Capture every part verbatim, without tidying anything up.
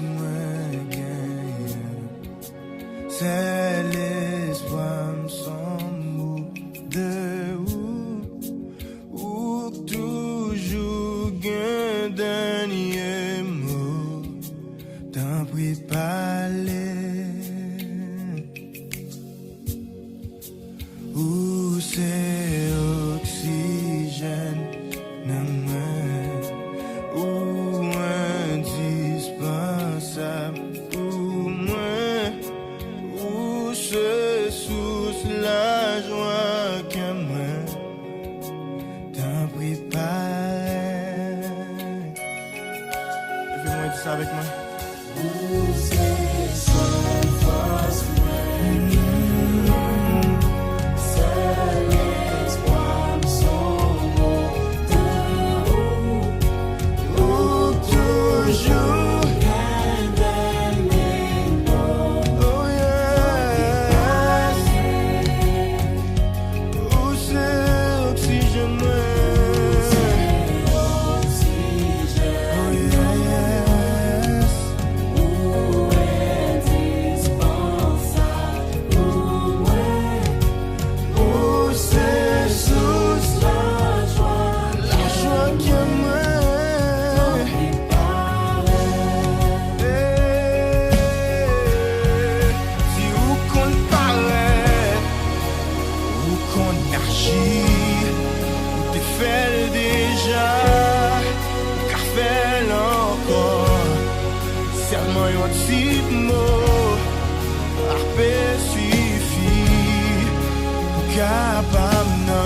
Mwen genyen. Sèl espwa m se yon mo de ou. Ou k toujou gen dènye mo. Tanpri pale. Ou se oksijèn nan mwen. Ou endispansab pou mwen. Ou se sous lajwa kè mwen. Tanpri parèt. Leve men w, di sa avèk mwen. Ou se sèl fòs mwen. Sèl espwa m se yon mo de ou. Ou toujou gen dènye mo. Oh yeah. Ou se oksijèn mwen. Oh yes. Ou endispansab pou mwen. Ou se sous lajwa, lajwa kè mwen. Hey, si ou konn parèt, ou konn aji, ou te fè l deja, ou ka fè l ankò. Sèlman yon ti mo ape sifi pou kapab nan.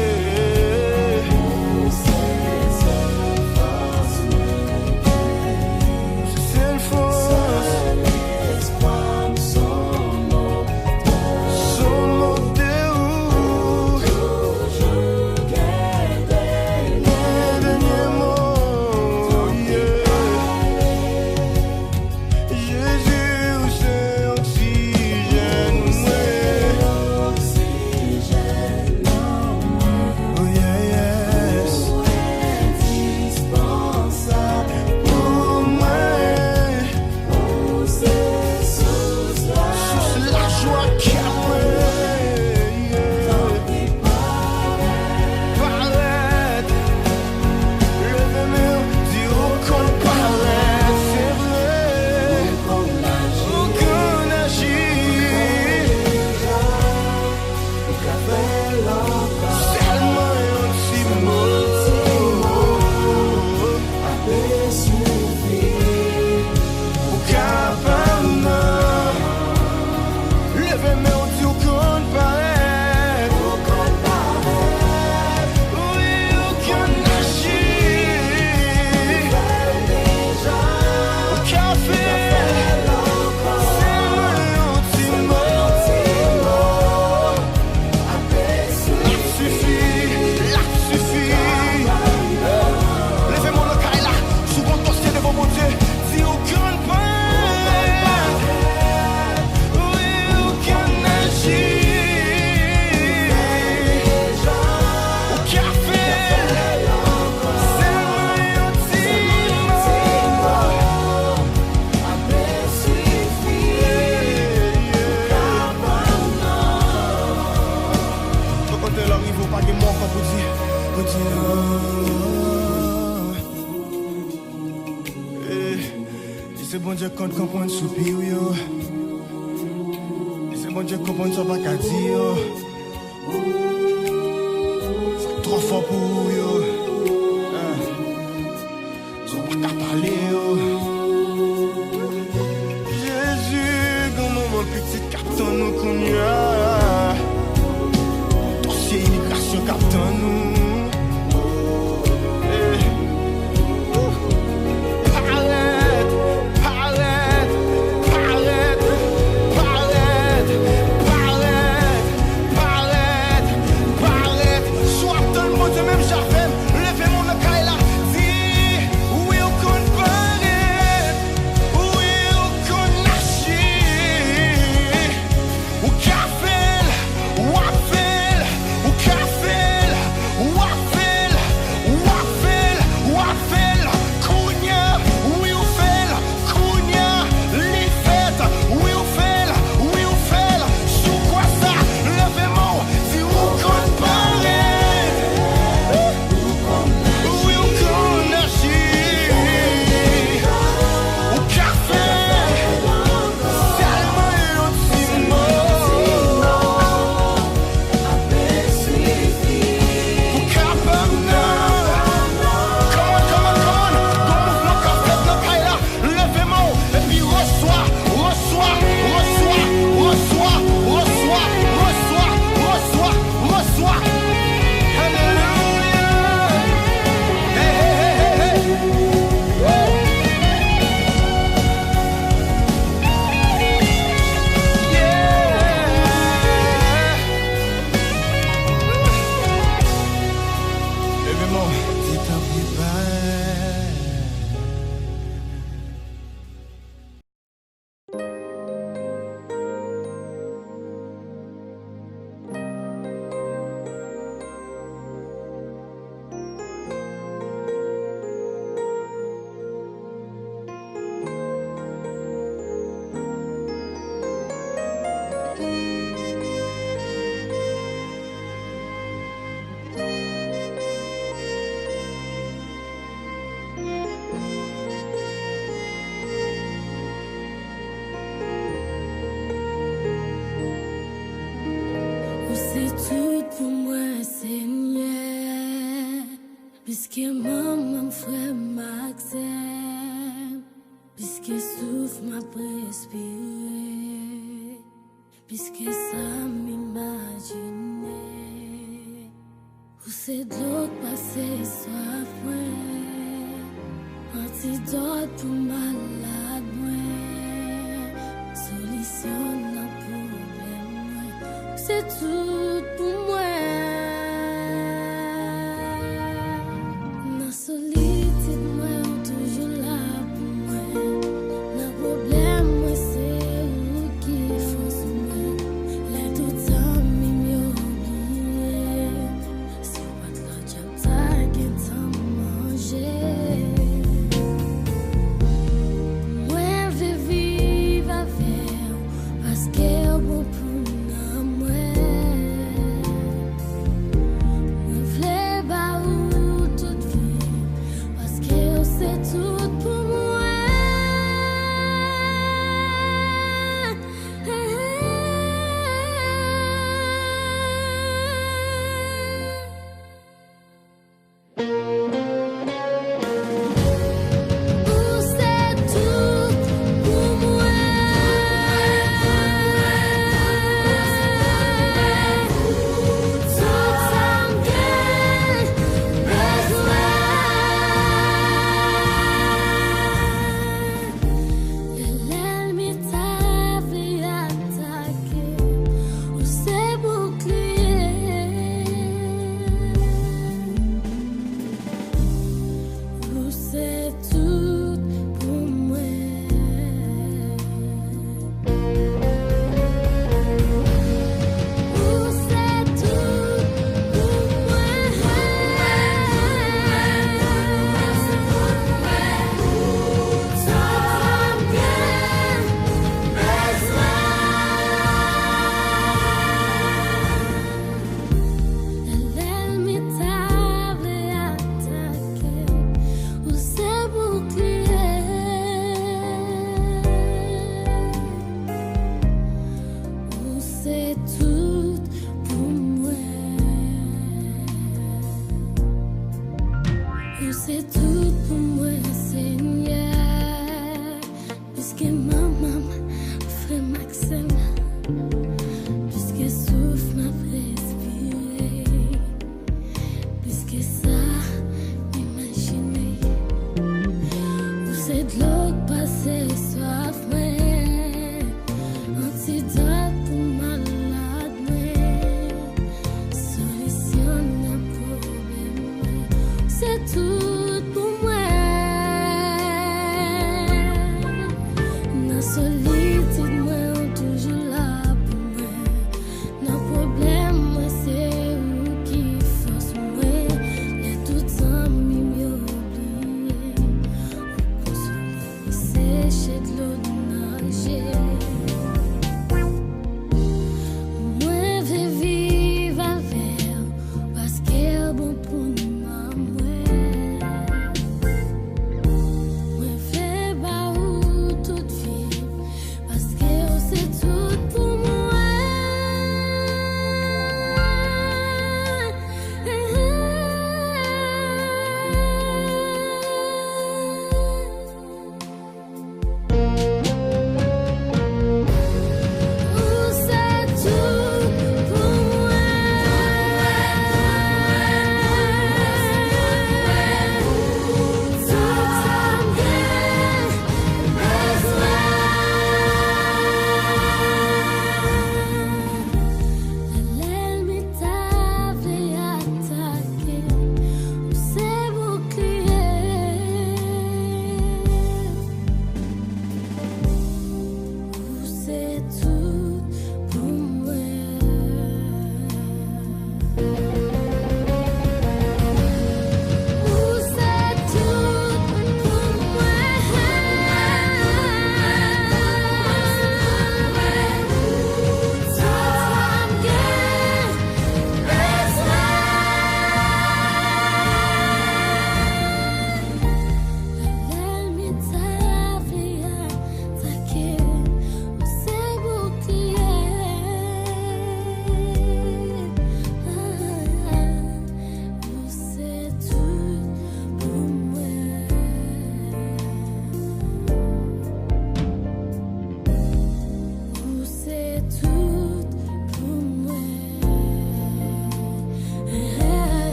Yeah. Ou se sèl fòs mwen. Ou se sèl fòs. Sèl espwa m se yon mo de ou. Se yon mo de ou. Toujou gen dènye mo. Gen dènye mo. Yeah. Jezi, ou se oksijèn mwen. Oh yeah, yes. Pou mwen. Sous lajwa kè mwen. Parèt. Leve men w, di ou konn parèt, se vre. Ou konn aji. Sèlman yon ti mo ape sifi pou kapab nan. Leve men w, di ou konn parèt. Ou konn parèt. Wi, ou konn aji. Ou ka fè l. Sèlman yon ti mo. L ap sifi, l ap sifi. Leve men w nan kay la, si w gon dosye devan Bondye, di ou konn parèt. Wi, ou konn aji. Ou ka fè l. Sèlman yon ti mo. Yon kote lè w rive, ou pa gen mo ankò pou di, pou di non. Eh, di se Bondye k konn konprann soupi w yo. Di se Bondye k konprann sa w pa ka di yo. Sa k twò fò pou ou yo. Ah. Sa w pa ka pale yo. Jezi, gon manman pitit k ap tann ou kounye a. Dosye imigrasyon k ap tann ou. Eh. Parèt, parèt, parèt, parèt, parèt, parèt, parèt. Si w ap tann Bondye menm jan avè m, leve men w nan kay la, di, wi, ou konn parèt, wi, ou konn aji. Ou ka fè l, w ap fè l, ou ka fè l, w Ke manman m, frè m ak sè m, plis ke souf m ap respire, plis ke sa m imajine. Ou se dlo k pase swaf mwen, antidòt pou malad mwen, solisyon nan pwoblèm mwen. Ou se tout pou mwen. Nan solitid mwen, ou toujou la pou mwen. Nan pwoblèm mwen, se ou ki fòs mwen. Lè tout zanmi m yo bliye, si w pa t la, djab ta gentan manje. Mwen vle viv avè w, paske w bon pou nanm mwen. Mwen vle ba ou tout vi m, paske w se tout pou mwen. Ou se tout pou mwen. Tout sa m gen bezwen. Lè lènmi ta vle atake, ou se boukliye. Ou se tout pou mwen. Ou se tout pou mwen. Tout sa m gen bezwen. Lè lènmi ta vle atake, ou se boukliye. Ou se tout pou mwen. Ou se tout pou mwen, Senyè. Plis ke manman m, frè m ak sè m, plis ke souf m ap respire, plis ke sa m imajine. Ou se dlo k pase swaf mwen, antidòt pou malad mwen, solisyon nan pwoblèm mwen. Se tout pou mwen. Nan solitid mwen, ou toujou la pou mwen. Nan pwoblèm mwen, se ou ki fòs mwen. Lè tout zanmi m yo bliye, ou konsole m, seche dlo nan je. Mwen vle viv avè w, paske w bon pou nanm mwen. Mwen vle ba ou tout vi m, paske w se tout pou mwen. Ou se tout pou mwen. Tout sa m gen bezwen. Lè lènmi ta vle atake, ou se boukliye. Ou se tout pou mwen. Ou se tout pou mwen. Tout sa m gen bezwen. Lè lènmi ta vle atake, ou se bouk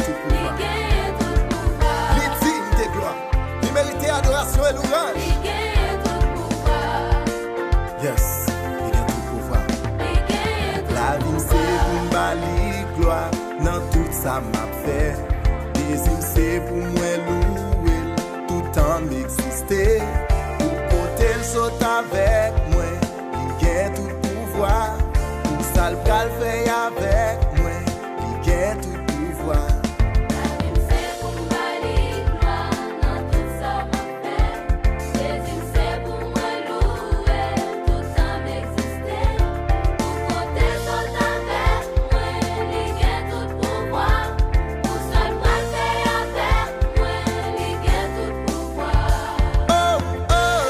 Li genyen tout pouvwa. Li diy de glwa. Li merite adorasyon e louwanj. Li genyen tout pouvwa. Yes, li gen tout pouvwa. Li genyen tout pouvwa. Lavi m se pou m ba li glwa nan tout sa m ap fè. Dezi m se pou mwen louwe l toutan m egziste. Pou kote l sot avèk mwen, li gen tout pouvwa. Pou sa l pral fè avèk mwen, li gen tout pouvwa. Lavi m se pou m ba li glwa nan tout sa w ap fè. Jezi m se pou mwen louwe l toutan m egziste. Pou kote sot avèk mwen, li gen tout pouvwa. Pou sa l pral fè avèk mwen, li gen tout pouvwa. Oh, oh.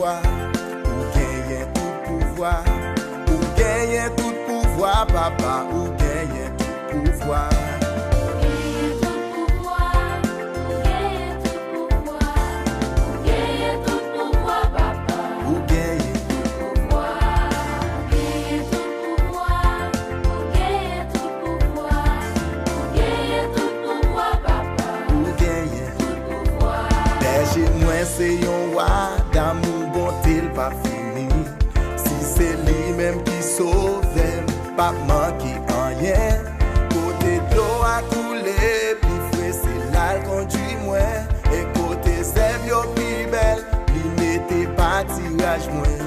Ou genyen tout pouvwa, ou genyen tout pouvwa, ou genyen tout pouvwa, papa, ou genyen tout pouvwa. Ou genyen tout pouvwa, ou genyen tout pouvwa, ou genyen tout pouvwa, papa. Ou genyen tout pouvwa, ou genyen tout pouvwa, ou genyen tout pouvwa, ou genyen tout pouvwa, papa. Ou genyen tout pouvwa. Bèje mwen se yon wa, damou bonte l pa fini. Si se li menm ki sovè m, p ap manke anyen. Kote dlo a koule pi fre, se la l kondui mwen. E kote zèb yo pi bèl, li mete patiraj mwen.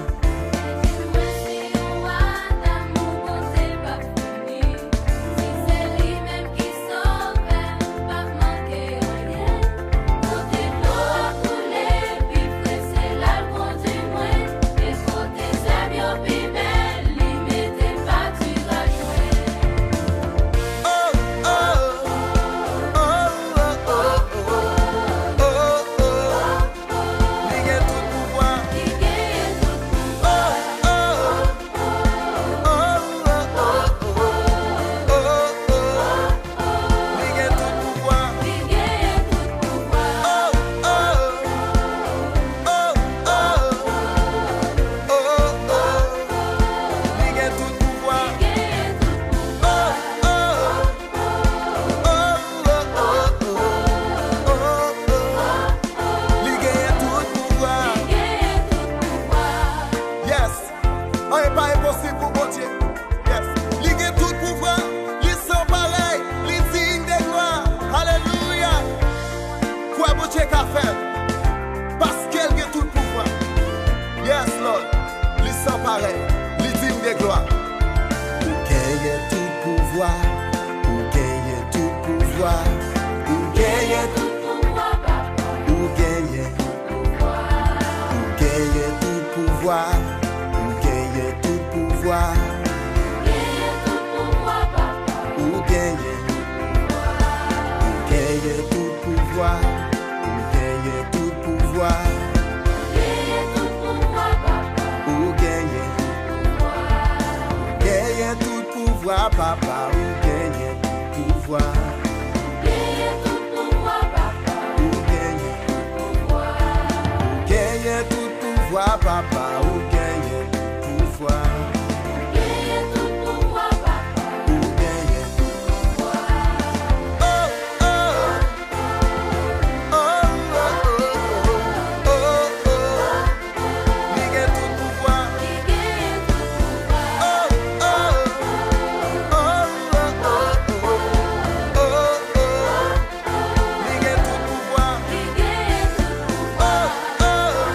Mwen se yon wa, damou bonte l p ap fini. Si se li menm ki sovè m, m p ap manke anyen. Kote dlo a koule pi fre, se la l kondui mwen. E kote zèb yo pi bèl, li mete patiraj mwen. Oh, oh, oh. Li gen tout pouvwa. Li genyen tout pouvwa. Oh, oh. Li gen tout pouvwa. Li genyen tout pouvwa. Oh, oh. Oh, oh. Oh, oh. Li gen tout pouvwa. Li genyen tout pouvwa. Oh, oh. Oh, oh, oh, oh, oh, oh. Li genyen tout pouvwa. Li genyen tout pouvwa. Yes. Anyen pa enposib pou Bondye. Yes. Li gen tout pouvwa. Li san parèy. Li diy de glwa. Alelouya. Kwè Bondye ka fè l. Paske l gen tout pouvwa. Yes, Lord. Li san parèy. Li diy de glwa. Ou genyen tout pouvwa. Ou genyen tout pouvwa. Ou genyen tout pouvwa, papa. Ou genyen. Ou genyen tout pouvwa. Ou genyen tout pouvwa. Ou genyen tout pouvwa, papa. Ou genyen. Ou genyen tout pouvwa. Ou genyen tout pouvwa. Ou genyen tout pouvwa, papa. Ou genyen. Ou genyen tout pouvwa, papa. Ou genyen tout pouvwa. Ou genyen tout pouvwa, papa. Ou genyen. Ou genyen tout pouvwa, papa. Ou genyen tout pouvwa. Ou genyen tout pouvwa, papa. Ou genyen tout pouvwa. Oh, oh. Oh, oh, oh, oh, oh, oh. Li gen tout pouvwa. Li genyen tout pouvwa. Oh, oh. Oh, oh, oh, oh, oh, oh. Li gen tout pouvwa. Li genyen tout pouvwa. Oh, oh.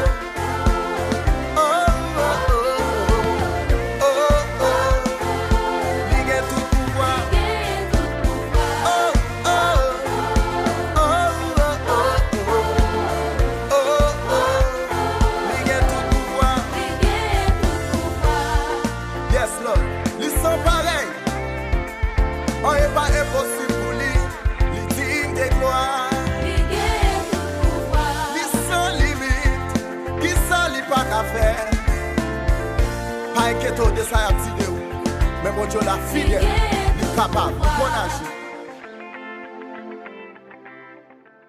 Oh, Pa enkyete w de sa y ap di de ou. Men Bondye w la fidèl. Li kapab. Li konn aji.